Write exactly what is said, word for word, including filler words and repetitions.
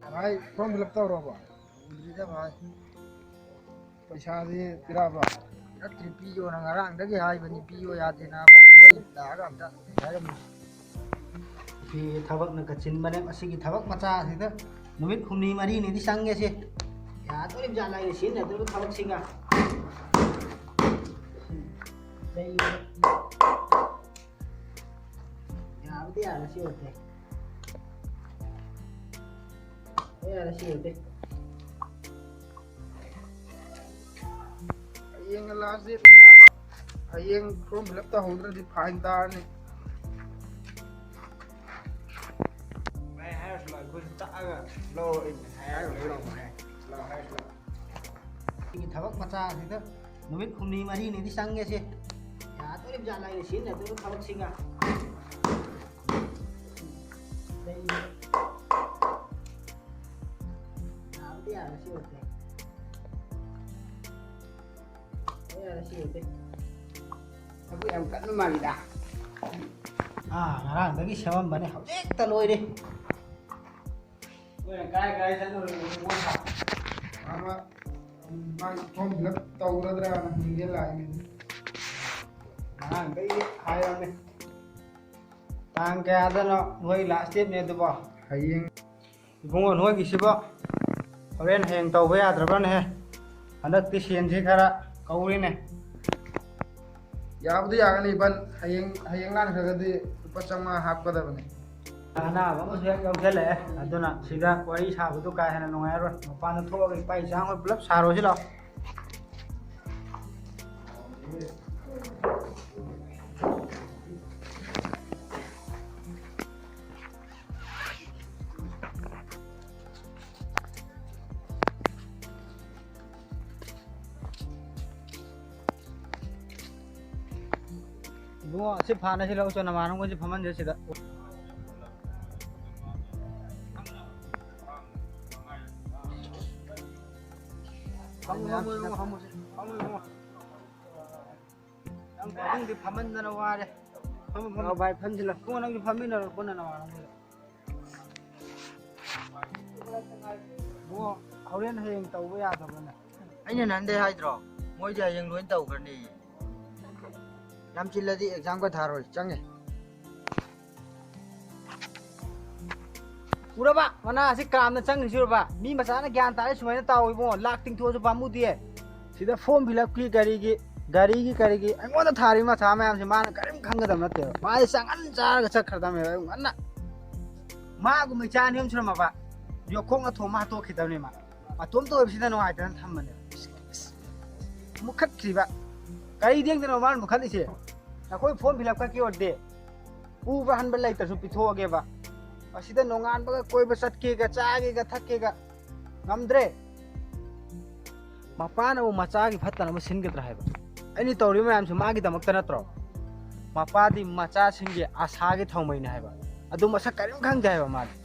ꯚꯥꯏ, form fill up ꯇꯧꯔꯕꯣ? ꯎꯗ꯭ꯔꯤꯗ ꯚꯥꯏ꯫ ꯄꯩꯁꯥꯗꯤ ꯄꯤꯔꯛꯑꯕ? ꯅꯠꯇ꯭ꯔꯤ, ꯄꯤꯌꯣꯅ ꯉꯔꯥꯡꯗꯒꯤ ꯍꯥꯏꯕꯅꯤ, ꯄꯤꯌꯣ ꯌꯥꯗꯦ ꯅꯥꯕ꯫ ꯃꯣꯏ ꯂꯥꯛꯑꯒ ꯑꯝꯇ ꯍꯥꯏꯔꯝꯃꯨ꯫ ꯁꯤ ꯊꯕꯛꯅ ꯀꯆꯤꯟꯕꯅꯦ꯫ ꯃꯁꯤꯒꯤ ꯊꯕꯛ ꯃꯆꯥꯁꯤꯗ ꯅꯨꯃꯤꯠ ꯍꯨꯝꯅꯤ ꯃꯔꯤꯅꯤꯗꯤ ꯆꯪꯉꯦ꯫ ꯁꯤ ꯌꯥꯗꯣꯔꯤꯕ ꯖꯥꯠꯂ ꯑꯩꯅ ꯁꯤꯖꯤꯟꯅꯗꯣꯔꯤꯕ ꯊꯕꯛꯁꯤꯒ? ꯆꯩ ꯌꯥꯕꯗꯤ ꯌꯥꯔꯦ ꯁꯤ ꯑꯣꯏꯔꯗꯤ꯫ ꯌꯥꯔꯦ ꯁꯤ ꯑꯣꯏꯔꯗꯤ꯫ ꯍꯌꯦꯡ ꯂꯥꯁ ꯗꯦꯠꯅꯦꯕ꯫ ꯍꯌꯦꯡ ꯐꯣꯔꯝ ꯐꯤꯜ ꯑꯞ ꯇꯧꯍꯧꯗ꯭ꯔꯗꯤ ꯐꯥꯏꯟ ꯇꯥꯔꯅꯤ꯫ ꯚꯥꯏ ꯍꯥꯏꯔꯁꯨ ꯂꯥꯛ ꯑꯩꯈꯣꯏꯁꯨ ꯇꯛꯑꯒ ꯂꯧꯔꯣ꯫ ꯑꯩ ꯍꯥꯏꯔꯁꯨ ꯂꯧꯔꯣ꯫ ꯁꯤꯒꯤ ꯊꯕꯛ ꯃꯆꯥꯁꯤꯗ ꯅꯨꯃꯤꯠ ꯍꯨꯝꯅꯤ ꯃꯔꯤꯅꯤꯗꯤ ꯆꯪꯉꯦ꯫ ꯁꯤ ꯌꯥꯗꯣꯔꯤꯕ ꯖꯥꯠꯂ ꯑꯩꯅ ꯁꯤꯖꯤꯟꯅꯗꯣꯔꯤꯕ ꯊꯕꯛꯁꯤꯒ? ꯌꯥꯕꯗꯤ ꯌꯥꯔꯦ ꯁꯤ ꯑꯣꯏꯔꯗꯤ꯫ ꯌꯥꯔꯦ ꯁꯤ ꯑꯣꯏꯔꯗꯤ꯫ ꯊꯕꯛ ꯌꯥꯝ ꯀꯟꯕ ꯃꯥꯜꯂꯤꯗ꯫ ꯑꯥ, ꯉꯔꯥꯡꯗꯒꯤ ꯁꯦꯝꯃꯝꯕꯅꯦ, ꯍꯧꯖꯤꯛꯇ ꯂꯣꯏꯔꯦ꯫ ꯃꯣꯏꯅ ꯀꯥꯏ ꯀꯥꯏ ꯆꯠꯂꯨꯔꯒꯦ ꯃꯣꯏ ꯁꯥ-? ꯑꯃ ꯃꯥꯒꯤ ꯐꯣꯔꯝ ꯐꯤꯜ ꯑꯞ ꯇꯧꯒꯗ꯭ꯔꯥꯅ ꯍꯪꯒꯦ ꯂꯥꯛꯏꯅꯤ꯫ ꯉꯔꯥꯡꯗꯒꯤ ꯍꯥꯏꯔꯝꯃꯦ꯫ ꯇꯥꯡ ꯀꯌꯥꯗꯅꯣ ꯅꯣꯏ ꯂꯥꯁ ꯗꯦꯠꯅꯦ ꯑꯗꯨꯕꯣ? ꯍꯌꯦꯡ꯫ ꯏꯕꯨꯡꯉꯣ, ꯅꯣꯏꯒꯤꯁꯤꯕꯣ ꯍꯣꯔꯦꯟ ꯍꯌꯦꯡ ꯇꯧꯕ ꯌꯥꯗ꯭ꯔꯕ꯭ꯔꯅꯦꯍꯦ? ꯍꯟꯗꯛꯇꯤ ꯁꯦꯟꯁꯤ ꯈꯔ ꯀꯧꯔꯤꯅꯦ꯫ ꯌꯥꯕꯨꯗꯤ ꯌꯥꯒꯅꯤ ꯕꯟ, ꯍꯌꯦꯡ, ꯍꯌꯦꯡ ꯂꯥꯟꯈ꯭ꯔꯒꯗꯤ ꯂꯨꯄꯥ ꯆꯥꯝꯃꯉꯥ ꯍꯥꯞꯀꯗꯕꯅꯤ꯫ ꯑꯅꯥꯕ ꯑꯃꯁꯨ ꯍꯦꯛ ꯌꯥꯎꯁꯜꯂꯛꯑꯦ꯫ ꯑꯗꯨꯅ ꯁꯤꯗ ꯋꯥꯔꯤ ꯁꯥꯕꯗꯨ ꯀꯥ ꯍꯦꯟꯅ ꯅꯨꯡꯉꯥꯏꯔꯔꯣꯏ꯫ ꯃꯄꯥꯟꯗ ꯊꯣꯛꯑꯒ ꯏꯄꯥ ꯏꯆꯥ ꯍꯣꯏ ꯄꯨꯂꯞ ꯁꯥꯔꯨꯔꯁꯤ ꯂꯥꯛꯑꯣ꯫ ꯏꯕꯨꯡꯉꯣ, ꯁꯤ ꯐꯥꯅ ꯁꯤ ꯂꯧ ꯆꯣ, ꯅꯃꯥꯟꯅꯕꯈꯣꯏꯁꯤ ꯐꯝꯍꯟꯁꯦ ꯁꯤꯗ꯫ ꯐꯝꯃꯨ, ꯐꯝꯃꯨ, ꯏꯕꯨꯡꯉꯣ, ꯐꯝꯃꯨ, ꯐꯝꯃꯨ, ꯏꯕꯨꯡꯉꯣ꯫ ꯅꯪ ꯄꯥꯕꯨꯡꯗꯤ ꯐꯝꯃꯟꯗꯅ ꯋꯥꯔꯦ꯫ ꯐꯝꯃꯨ, ꯐꯝꯃꯨ꯫ ꯂꯥꯎ ꯚꯥꯏ, ꯐꯝꯁꯤꯜꯂꯣ꯫ ꯏꯕꯨꯡꯉꯣ, ꯅꯪꯁꯨ ꯐꯝꯃꯤꯟꯅꯔꯣ ꯄꯨꯟꯅ ꯅꯃꯥꯟꯅꯕꯈꯣꯏꯗ꯫ ꯏꯕꯨꯡꯉꯣ, ꯍꯣꯔꯦꯟ ꯍꯌꯦꯡ ꯇꯧꯕ ꯌꯥꯗꯕ꯭ꯔꯅꯦ? ꯑꯩꯅ ꯅꯍꯥꯟꯗꯩ ꯍꯥꯏꯗ꯭ꯔꯣ, ꯃꯣꯏꯗꯤ ꯍꯌꯦꯡ ꯂꯣꯏ ꯇꯧꯈ꯭ꯔꯅꯤ꯫ ꯌꯥꯝ ꯆꯤꯜꯂꯗꯤ ꯑꯦꯛꯖꯥꯝꯒ ꯊꯥꯔꯣꯏ꯫ ꯆꯪꯉꯦ꯫ ꯎꯔꯕ? ꯃꯅꯥ ꯑꯁꯤ ꯀꯥꯝꯅ ꯆꯪꯉꯤꯁꯤ ꯎꯔꯕ? ꯃꯤ ꯃꯆꯥꯅ ꯒ꯭ꯌꯥꯟ ꯇꯥꯔꯦ ꯁꯨꯃꯥꯏꯅ ꯇꯥꯎ ꯏꯕꯨꯡꯉꯣ꯫ ꯂꯥꯛ ꯇꯤꯡꯊꯣꯛꯑꯁꯨ ꯄꯥꯝꯃꯨꯗꯦ꯫ ꯁꯤꯗ ꯐꯣꯔꯝ ꯐꯤꯜ ꯑꯞꯀꯤ ꯀꯔꯤꯒꯤ, ꯒꯥꯔꯤꯒꯤ ꯀꯔꯤꯒꯤ ꯑꯩꯉꯣꯟꯗ ꯊꯥꯔꯤꯕ ꯃꯊꯥ ꯃꯌꯥꯝꯁꯦ ꯃꯥꯅ ꯀꯔꯤꯝ ꯈꯪꯒꯗꯕ ꯅꯠꯇꯦꯕ꯫ ꯃꯥꯁꯦ ꯆꯪꯍꯟ ꯆꯥꯔꯒ ꯆꯠꯈ꯭ꯔꯗꯕꯅꯦꯕ ꯑꯌꯨꯛ ꯉꯟꯅ꯫ ꯃꯥꯒꯨꯝꯕ ꯏꯆꯥ ꯑꯅꯤ ꯑꯍꯨꯝ ꯁꯨꯔꯝꯃꯕ ꯌꯣꯠꯈꯣꯡꯅ ꯊꯣꯝꯃ ꯍꯥꯠꯇꯣꯛꯈꯤꯗꯕꯅꯦ ꯃꯥ꯫ ꯃꯇꯣꯝꯇ ꯑꯣꯏꯕꯁꯤꯗ ꯅꯨꯡꯉꯥꯏꯇꯅ ꯊꯝꯕꯅꯦꯕ꯫ ꯃꯨꯈꯠꯈ꯭ꯔꯤꯕ꯫ ꯀꯔꯤ ꯌꯦꯡꯗꯅꯣ ꯃꯥꯅ ꯃꯨꯈꯠꯂꯤꯁꯦ? ꯅꯈꯣꯏ ꯐꯣꯔꯝ ꯐꯤꯜ ꯑꯞ ꯈꯛꯀꯤ ꯑꯣꯏꯔꯗꯤ ꯄꯨꯕ ꯍꯟꯕ ꯂꯩꯇ꯭ꯔꯁꯨ ꯄꯤꯊꯣꯛꯑꯒꯦꯕ꯫ ꯑꯁꯤꯗ ꯅꯣꯡꯉꯥꯟꯕꯒ ꯀꯣꯏꯕ ꯆꯠꯀꯦꯒ ꯆꯥꯒꯦꯒ ꯊꯛꯀꯦꯒ ꯉꯝꯗ꯭ꯔꯦ꯫ ꯃꯄꯥꯅꯕꯨ ꯃꯆꯥꯒꯤ ꯐꯠꯇꯅꯕ ꯁꯤꯟꯒꯗ꯭ꯔꯥ ꯍꯥꯏꯕ? ꯑꯩꯅ ꯇꯧꯔꯤꯕ ꯃꯌꯥꯝꯁꯦ ꯃꯥꯒꯤꯗꯃꯛꯇ ꯅꯠꯇ꯭ꯔꯣ? ꯃꯄꯥꯗꯤ ꯃꯆꯥꯁꯤꯡꯒꯤ ꯑꯁꯥꯒꯤ ꯊꯧꯃꯩꯅꯤ ꯍꯥꯏꯕ꯫ ꯑꯗꯨ ꯃꯁꯛ ꯀꯔꯤꯝ ꯈꯪꯗꯦ ꯍꯥꯏꯕ ꯃꯥꯗꯤ꯫